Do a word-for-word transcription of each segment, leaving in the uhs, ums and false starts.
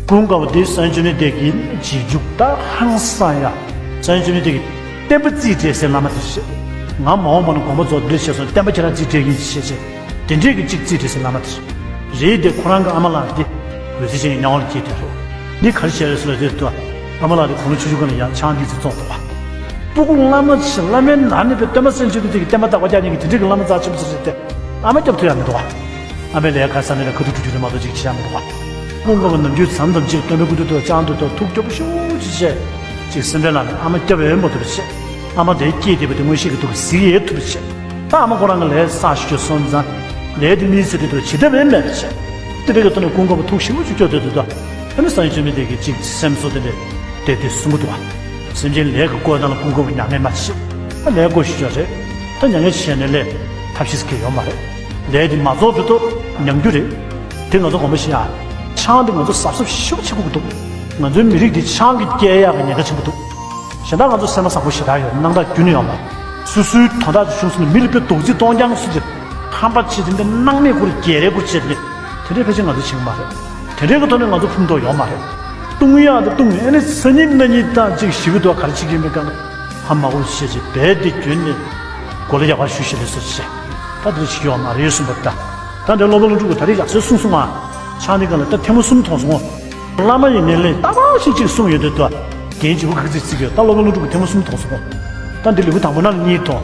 ཀུན་དགའ་བོ་དེ་སངས་རྒྱས་བཅོམ་ལྡན་འདས་ཀྱི་རྗེས་འཇུག་ད་ཧང་སང་ཡ། སངས་རྒྱས་བཅོམ་ལྡན་འདས་ཀྱི་བསྟན་པ་རྩིས་སྤྲད་སའི་བླ་མ་དེ་རེད། ང་མ་འོངས་པ་ན་དགོངས་པ་རྫོགས་འདི་འདྲ་བྱས་སོང་། བསྟན་པ་ཁྱེད་རང་རྩིས་སྤྲད་ཀྱི་ཡིན་ཞེས་བྱས། དེ་འདྲས་ཀྱི་གཅིག་རྩིས་སྤྲད་སའི་བླ་མ་དེ་རེད། རེད་དེ་ཁོ་རང་གི་ཨ་མ་ལགས་དེ་འོད་ཟེར་ཅན་གྱི་མྱ་ངན་ལ་སྐྱེས་དེ་རེད། འདི་ག་རེ་བྱས་རེད་ཟེར་ལ་དེ་དུས་ཨ་མ་ལགས་དེ་དགུང་ལོ་ཆུང་ཆུང་སྒང་ལ་ཡང་ཆང་འདི་ཚོ་བཙོངས་འདུག་བ། སྤུ་གུ་བླ་མ་ཆེ་བླ་མའི་ནང་ནས་པའི་སྟོན་པ་སངས་རྒྱས་བཅོམ་ལྡན་འདས་ཀྱི་བསྟན་པ་དར་བ་རྒྱག་མཁན་གྱི་དེ་འདྲས་ཀྱི་བླ་མ་རྩ་ཆེན་པོ་ཚོ་རེད་དེ། ཨ་མ་སྐྱོབ་ཐུབ་ཡ་མི་འདུག་བ། ཨ་མའི་ལས་ཀ་བསམ་ཡས་ལ་ཁ་ཐུག་ཁྲུ་ཁྲུ་རེད་མ་གཏོགས་ཅིག་བྱེད་ཡ་མི་འདུག་བ། ཀུན་དགའ་བོ་ནམ་རྒྱུན་མཚམས་མཚམས་ཅིག་སྟོན་པའི་སྐུ་མདུན་དུ་ལྕགས་མདུད་དུ་ཐུགས་སྐྱོ་པོ་ཤུགས་ཆེ་བྱས། ཅིག་སེམས་ཁྲལ་ལངས་ནས་ཨ་མ་སྐྱོབ་ཡས་མ་ཐུབ་པ་བྱས། ཨ་མ་དེ་སྐྱེས་བསྡད་པ་དེ་མངོན་ཤེས་ཀྱི་ཐོག་གཟིགས་ཡས་ཐུབ་པ་བྱས། ད་ཨ་མ་ཁོ་རང་གི་ལས་བསགས་ཞུ་རྒྱུ་སོང་ཙང་། ལས་དེ་མིའི་ཚེ་དེ་དུ་བྱེད་ཐབས་ཡང་མེད་པ་བྱས། དེ་འདྲ་གི་ཐོག་ནས་ཀུན་དགའ་བོ་ཐུགས་ཞེ་པོ་ཅིག་སྐྱོ་བསྡད་འདུག་ད། ཨ་ནི་སངས་རྒྱས་བཅོམ་ལྡན་འདས་ཀྱིས་ཅིག་སེམས་གསོ་དེ་འདྲས་དེ་དེ་གསུང་གི་འདུག་བ། སེམས་ཅན་ལས་ཀྱི་བཀོད་སྟངས་ལ་ཀུན་དགའ་བོ་མྱ་ངན་མ་བྱེད། ད་ལས་བཀོད་ཞུ་ཆོག་རེད། ད་མྱ་ངན་བྱས་ནས་ལས་ཐབས་ཤེས་ཀྱི་ཡོད་མ་རེད། ལས་དེ་མ་རྫོགས་བར་དུ་ཉམས་རྒྱུ་རེད། དེ་ང་ཚོ་དགོངས་པ་བཞེས་ཨ། ཆང་དེ་ང་ཚོ་གཟབ་གཟབ་ཞེ་པོ་བྱེད་དགོས་ཀྱི་འདུག་ང་ཚོའི་མི་རིགས་འདི་ཆང་གིས་སྐྱེལ་ཡག་གི་ཉེན་ཁ་ཆེན་པོ་འདུག་གཞན་དག་ང་ཚོ་སེམས་པ་བཟང་པོ་ཞེ་དྲག་ཡོད། སྣང་དག་རྒྱུན་ནས་ཡོད་མ་རེད། སོ་སོའི་དོན་དག་ཅིག་བྱུང་སོང་ན་མི་ལ་དཔེ་རྡོག་རྫིས་གཏོང་རྐྱང་སུ་ཅིག་ཧམ་པ་བྱེད་དེ་འདི་སྣང་མེད་སྐོར་རྒྱལ་རའི་སྐོར་བྱེད་དེ། དེ་འདྲའི་ཕལ་ཆེར་ང་ཚོ་བྱེད་ཀྱི་མ་རེད། དེ་འདྲའི་གི་ཐོག་ནས་ང་ཚོ་ཕུང་དོགས་ཡོད་མ་རེད། བཏུང་ཡག་དེ་བཏུང་ཨ་ནི་སང་ཉིན་གནངས་ཉིན་དང་ཅིག་ཞི་བའི་དུས་ག་རེ་བྱེད་ཀྱི་ཡིན་མིན་གང་ག་ཧ་མ་གོ་བྱེད་ཅིག་རྦད་དེ་རྒྱུན་ནས་གོ་ལ་ཡག་པ་ཞུ་ཞིག་ལས་སོ་བྱེད། ད་དེ་འདྲ་བྱེད་ཀྱི་ཡོད་མ་རེད་གསུངས་པ་ད། ད་འདྲའི་སློབ་དཔོན་ཀླུ་སྒྲུབ་ཀྱིས་ད་རེས་ཡག་ཚོད་གསུངས་སོང་ང་། ཆང་དེ་ག་ལ་ད་ཐེངས་མ་གསུམ་མཐོང་སོང་ངོ་། བླ་མ་ཡིན་ནའི་ལས་ཏག་ཏག་ཞིག་ཅིག་གསུངས་ཡོད་དུས་ད། རྒན་བྱིས་པ་ཁ་ཚིག་ཚིག་ཡོད། ད་སློབ་དཔོན་ཀླུ་སྒྲུབ་ཀྱིས་ཐེངས་མ་གསུམ་མཐོང་སོང་ངོ་། ད་འདི་ལེའུ་དང་པོ་ནང་ལ་གཉིས་མཐོང་།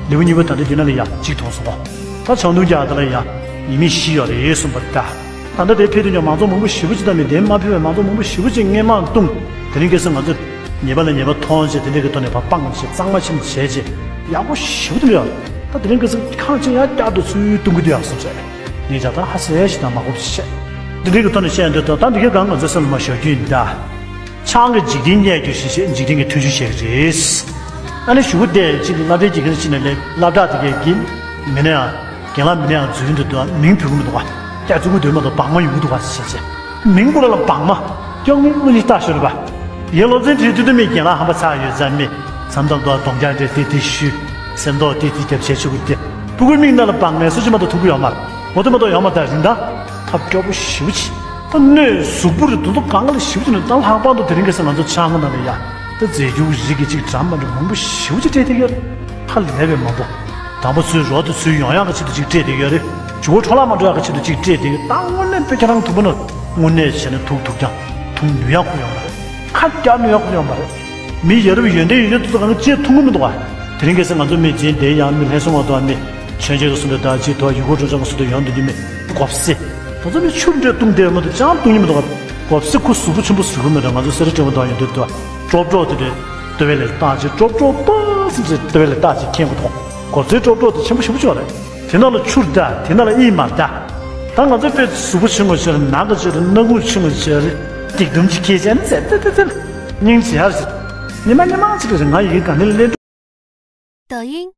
ལེའུ་གཉིས་པ་ད་ལྟ་འདི་ནང་ལ་ཡ་གཅིག་མཐོང་སོང་ངོ་། ད་ཆང་འཐུང་རྒྱག་ད་ལ་ཡ་ཉེས་དམིགས་བཞི་ཡོད་རེད་གསུངས་པ་ད། ད་ལྟ་དེ་ཕེབས་དུས་ཀྱང་མང་ཚོགས་མང་པོ་ཞེ་པོ་ཅིག་དང་མི་དེ་མ་ཕེབས་པའི་མང་ཚོགས་མང་པོ་ཞེ་པོ་ཅིག་སྔས་མ་བཏུང་། དེ་རིང་ཁ་སང་ང་ཚོས་ཉེས་པ་ལ་ཉེས་པ་མཐོང་བྱས་དེ་འདྲའི་གི་ཐོག་ནས་ཕར་སྤང་བྱས་གཙང་མ་ཆེན་པོ་བྱས་རྗེས་ཡག་པོ་ཞེ་པོ་དེ་འདྲ་ཡོད། ད་དེ་རིང་ཁ་སང་ཁག་ཅིག་ཡང་བསྐྱར་དུ་ཚུར་བཏུང་གི་འདུག་ཡག་སོང་ཟེར། ངས་ཀྱང་ད་ཧ་ཟེར་ཞིག་དང་མ་གོ་བྱས། འདི་འདྲའི་གི་ཐོག་ནས་བཤད་འདོད་དོ། ད་འདི་གའི་སྒང་ང་ཚོའི་སེམས་ལ་མ་ཞོག་རྒྱུ་ཡིན་ད། ཆང་གིས་འཇིག་རྟེན་གནས་རྒྱུ་ཞེས་བཤད། འཇིག་རྟེན་གྱི་མཐུན་འཇུག་བྱེད་ཀྱི་རེད། ཨ་ནི་གཞུག་གུ་དེ་གཅིག་སློབ་གྲྭའི་དགེ་རྒན་ཅིག་ནས་ལས་སློབ་གྲྭ་དེ་གའི་གི་མི་སྣ་ཡང་། རྒན་ལགས་མི་སྣ་ཡང་འཛུལ་གྱི་འདུག་མིང་འབོད་ཀྱི་མི་འདུག་ག་ཀྱང་འཛུལ་གྱི་འདུག་མ་གཏོགས་བག་མ་ཡོང་གི་འདུག་ག་ཟེར་བྱས། མིང་པོ་ལ་ལ་བག་མ། སྐྱོ་ངེས་དངོས་གནས་ལྟ་ཞོར་རེད་པ། ཡིན་སློབ་ཚན་ཁྲིད་དུས་དུ་མི་རྒན་ལགས་ཧམ་པ་ཚ་ཡོད་ཙང་མི། མཚམས་མཚམས་དུ་སྡོམ་རྒྱག་འདྲ་དེ་དེ་ཞུས། སེམས་ཐོག་དེ་དེ་རྒྱབ་བྱས་ཆོག་གི་དེ། སྤུ་གུའི་མིག་ནང་ལ་བག་མེད་སུ་ཅི་མ་གཏོགས་ཐུག་གི་ཡོད་མ་རེད། འོ་དེ་མ་གཏོགས་ཡོད་མ་རེད། ད་རིན་ཐང་། ཐབས་སྐྱོ་པོ་ཞེ་པོ་ཅིག་ད་སྣོད་གཟུགས་པོ་རེད་འདུག་ད་གང་ག་ལ་ཞེ་པོ་ཅིག་ནས་ད་ལྷག་པར་དུ་དེ་རིང་ཁ་སང་ང་ཚོ་ཆང་ཁང་ནང་ལ་ཡ། ད་རྫས་འགྱུར་རིགས་ཀྱི་ཅིག་འདྲ་མ་འདྲ་མང་པོ་ཞེ་པོ་ཅིག་སྤྲད་བསྡད་ཡོད་རེད། ཧ་ལས་པའི་མང་པོ། དང་པོ་ཚུར་རོ་དེ་ཚུར་ཡོང་ཡག་གི་ཆེད་དུ་ཅིག་སྤྲད་བསྡད་ཡོད་རེད། མཇུག་འཕྲོ་བརླག་མ་འགྲོ་ཡག་གི་ཆེད་དུ་ཅིག་སྤྲད་བསྡད་ཡོད། ད་དངོས་གནས་དཔེ་ཁྱེད་རང་ཐུག་པ་ན་དངོས་གནས་བྱས་ན་ཐུག་ཐུག་ཀྱང་འཐུང་ནུས་ཡག་ཁོ་ཡོད་མ་རེད། ཁ་རྒྱག་ནུས་ཡག་ཁོ་ཡོད་མ་རེད། མི་ཡ་རབས་ཡོན་ཏན་ཡོད་ཡོད་དུ་གང་ཅི་འཐུང་གི་མི་འདུག་ག་དེ་རིང་ཁ་སང་ང་ཚོ་མི་རྗེས་འདས་ཡང་མི་ལྷན་སོང་བ་དང་མི་ཆོས་མཇལ་གྱི་སོང་དུས་ད་ཅི་ཐོག་ཡུལ་སྐོར་སྤྲོ་འཆམ་གྱི་སོང་དུས་ཡོང་དུས་ཀྱི་མི་གོབ་སེ། ད་ཚོ་མི་ཆུར་འདྲེ་བཏུང་བསྡད་མ་གཏོགས་ཅང་བཏུང་གི་མི་འདུག་ག་གོབ་སེ་ཁོ་གཟུགས་པོ་ཆེན་པོ་བཟོ་གི་མི་འདུག་ང་ཚོ་སེ་ར་སྤྲེལ་བ་དང་ཡོང་དུས་ད་ཀྲོབ་ཀྲོབ་དེ་འདྲས་ལྟོ་བའི་ལས་བཏགས་ཅིག་ཀྲོབ་ཀྲོབ་ཏོ་ཟེར་ཅིག་ལྟོ་བའི་ལས་བཏགས་ཅིག་ཁེངས་གི་འདུག་གོབ་སེ་ཀྲོབ་ཀྲོབ་དེ་ཆེན་པོ་ཞེ་པོ་ཅིག་ཡོད་རེད། དེ་ནང་ལ་ཆུར་བསྡད། དེ་ནང་ལ་ཨིན་མར་བསྡད། ད་ང་ཚོ་དཔེ་གཟུགས་པོ་ཆུང་ངུ་ཆེ་རེད། ནང་གི་ཆེ་རེད། སྣ་ཁུག་ཆུང་ངུ་ཆེ་རེད། སྡིག་དུམ་ཅིག་ཁྱེར་བྱས་ནས་ཟེར་ཏེ་ཏེ་ཏེ་སྙིང་རྗེ་ཡར་ཟེར། ཉི་མ་ཉི་མ་ཅིག་རེད། ང་ཡི་གེ་ག་ནས་ལེན། 抖音，